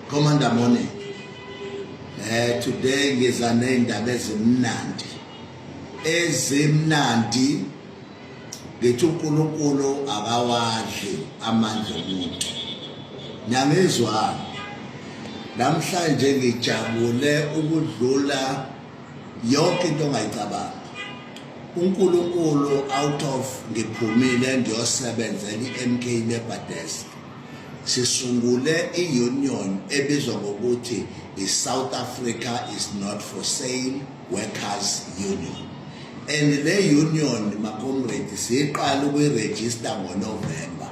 Commander, morning. Today ngiza nezindaba ezimnandi. Ezimnandi, ngithi uNkulunkulu akawadli amandla omuntu. Niyangizwa? Namhlanje ngijabule ukudlula yonke into ongayicabanga. uNkulunkulu out of ngiphumile ngiyosebenzela iMK Labour Desk. Sisungule i-union ebizwa ngokuthi i-South Africa is not for sale Workers Union. And le union, ma-comrade, siyiqala ukuyi-register ngoNovember.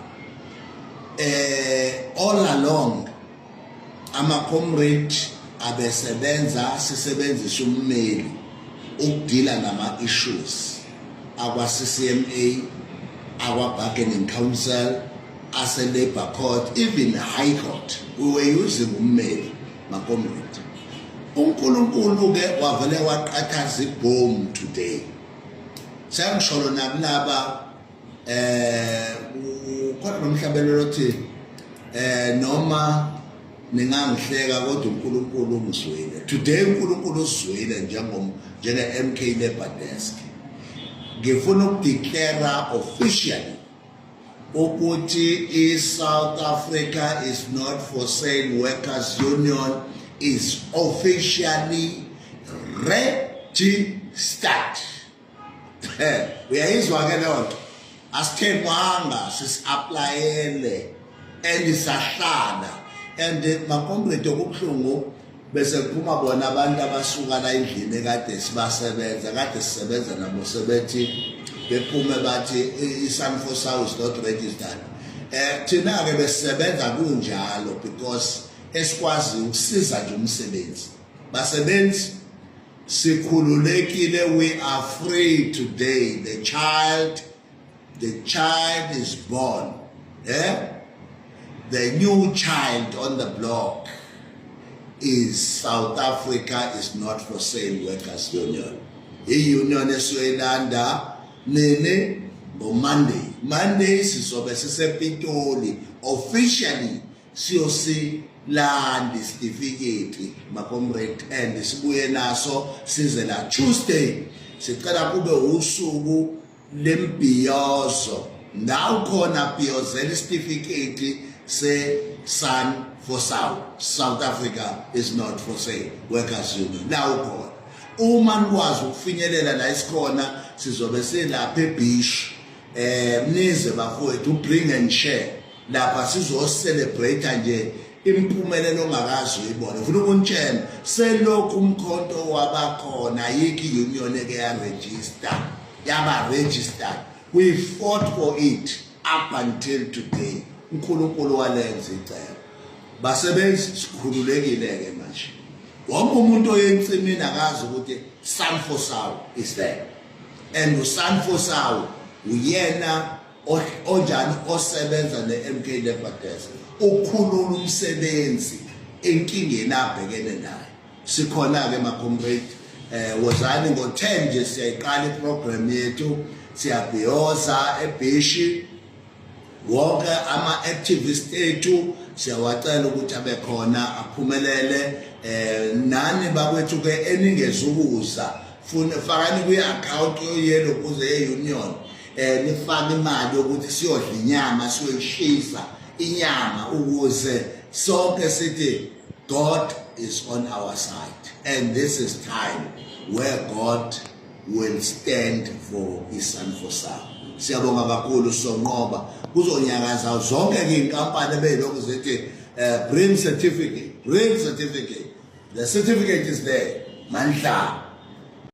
All along ama-comrade abesebenza, sisebenzisa ummeli ukudila nama-issues akwa-CCMA, akwa-Bargaining Council, ase-Labour Court, even High Court. We were using ummeli, ma-comrade. UNkulunkulu ke wavele waqathaza ibhomu today. Sengisholo nakulaba khona nomhlabelelo othi noma ningangihleka kodwa uNkulunkulu ungizwile. Today uNkulunkulu usizwile njengom njenge MK Labour Desk. Ngifuna ukudeclare officially ukuthi i-South Africa is not for sale Workers Union is officially registered. Uyayizwa ke leyo nto? Asithengwanga, sisi-applyele and sahlala. And ma-comrade, okubuhlungu bese kuphuma bona abantu abasuka la endlini ekade sibasebenza, kade sisebenza nabo, sebethi bephume bathi i-SANFOSAU is not registered. Thina ke besisebenza kunjalo because esikwazi ukusiza nje umsebenzi. Basebenzi, sikhululekile. We are free today. The child is born. The new child on the block is South Africa is not for sale Workers Union. I-union esiyoyilanda nini? NgoMonday. Monday sizobe sisePitoli officially, siyosilanda isitifiketi, ma-comrade, and sibuye naso size la Tuesday. Sicela kube usuku lembhiyozo la khona bhiyozela isitifiketi se-SANFOSAU, South Africa is not for sale Workers Union. La ukhona, uma nikwazi ukufinyelela la isikhona, sizobe silapha eBhishi. Mnize bafowethu, bring and share lapha, sizo-celebrate nje impumelelo ongakazi uyibone. Ufuna ukunitshela, selokhu umkhonto wabakhona ayikho i-union eke ya-register, yaba registered. We fought for it up until today. uNkulunkulu walenza icebo. Basebenzi, sikhululekile ke manje. Wonke umuntu oyensimini akazi ukuthi SANFOSAU is there, and uSANFOSAU uyena onjani osebenza ne-MK Labour Desk ukukhulula umsebenzi enkingeni abhekene nayo. Sikhona ke, ma-comrade. Wozani ngo-10 nje, siyayiqala iprogram yethu, siyabhiyoza eBhishi. Wonke ama-activist ethu siyawacela ukuthi abe khona, aphumelele. Nani bakwethu ke eningezukuza, funa fakani kwi-account yelo kuze ye-union, nifake imali yokuthi siyodla inyama, siyoyishisa inyama ukuze sonke sithi God is on our side and this is time where God will stand for iSANFOSAU. Siyabonga kakhulu. Sonqoba, kuzonyakaza zonke ke inkampani ebeyilokhu zithi bring certificate, bring certificate. The certificate is there, mandla.